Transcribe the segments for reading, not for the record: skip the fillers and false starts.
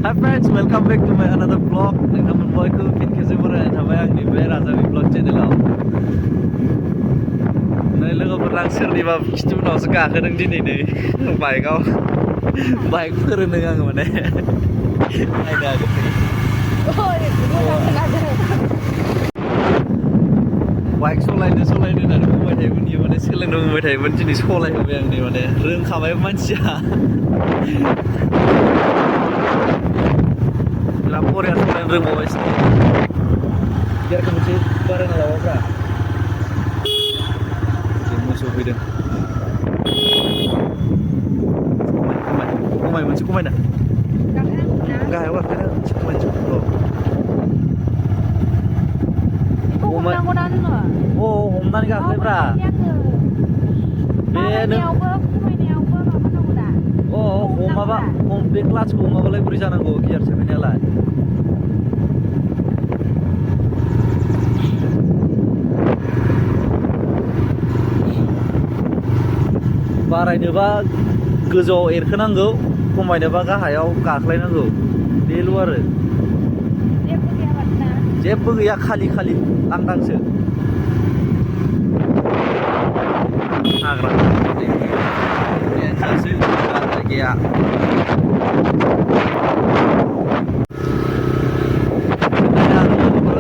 Hi friends, welcome back to my another vlog. Nोंथांमोन बयखौबो फिन खेबसे बरायनाय थाबाय आंनि बे राजानि vlog चेनेलाव। नै लोगोफोर आं सोरनिबा खिथु उनावसो गाखोदों दिनै नै बाइकआव। बाइक फोरोंदों आङो माने। नायनो हागोन। बाइक सलायनो होननानै बुंबाय थायोमोन इयो माने सोलोंनो बुंबाय थायोमोन दिनै सलायहोबाय आं नै माने रोंखाबाय मानसिया। Lapor ya soalnya ring bawa sini biar kemudian bareng lawa bra jadi musuh beda kumai masih kumai dah enggak ya waktu itu kumai cukup loh kumai oh homdan enggak kali bra beda oh homa ba hom be kelas homa balai beri sana go biar sebenarnya lah बारायनोबा गोजौआव एरखोनांगौ खमायनोबा गाहायाव गाख्लायनांगौ बेल' आरो जेबो गैया खालि लांदांसो हाग्रा गैया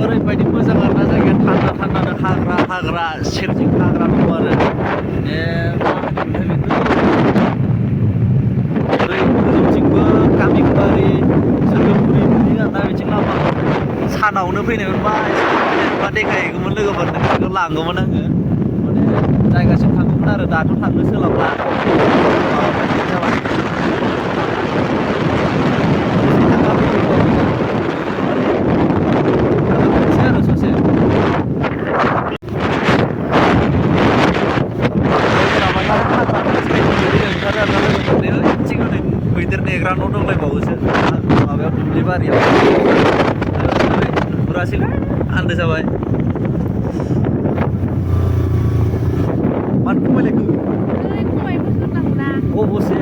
ओरैबायदि मोजां आरोना जायगाया थान्दा हाग्रा सेरजों हाग्रा दङ आरो गामिबारि सोरगोफुरि नुयो आरोना बिथिं लामा सानावनो फैनायमोनबा एसे देखायहैगौमोन लोगोफोर नोंसोरखौ लांगौमोन आङो माने जायगासिम थांगौमोन आरो दाथ' थांनो सोलाबला मैदेर नेग्रा न' दंलायबावोसो माबायाव दुब्लि बारियाव नुरासैलै आन्दो जाबाय मानो खमायलायखो अबसे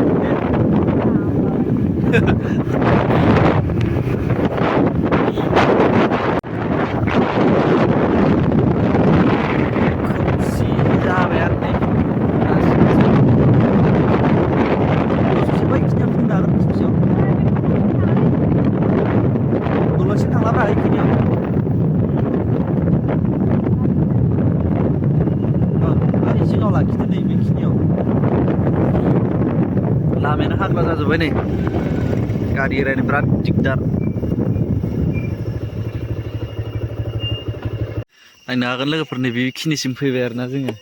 खोमसि जाबाय आरो नै दल'सिम थांलाब्रा बेखिनियाव आरो जिङाव लाखिदो नै बेखिनियाव लामायानो हाग्रा जाजोब्बाय नै गारि एरायनो बिराद दिगदार नायनो हागोन लोगोफोर नै बेखिनिसिम फैबाय आरोना जोङो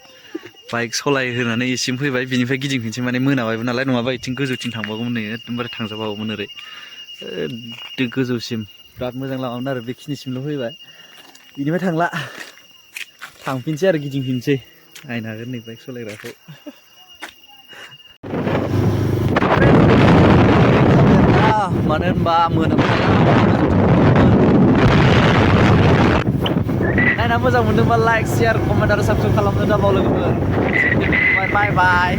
बाइक सलाय होनानै इसिम फैबाय बिनिफ्राय गिदिंफिनसै माने मोनाबायबो नालाय नङाबा इथिं गोजौथिं थांबावगौमोन नै एकदमबारे थांजाबावगौमोन ओरै गोजौसिम बिराद मोजां लामामोन आरो बेखिनिसिमल' फैबाय बिनिफ्राय थांला थांफिनसै आरो गिदिंफिनसै नायनो हागोन नै बाइक सलायग्राखौ मानो होनबा नायना मोजां मोनदोंबा लाइक शेयार कमेन्ट आरो साबस्क्राइब खालामनो दाबाव लोगोफोर बाय बाय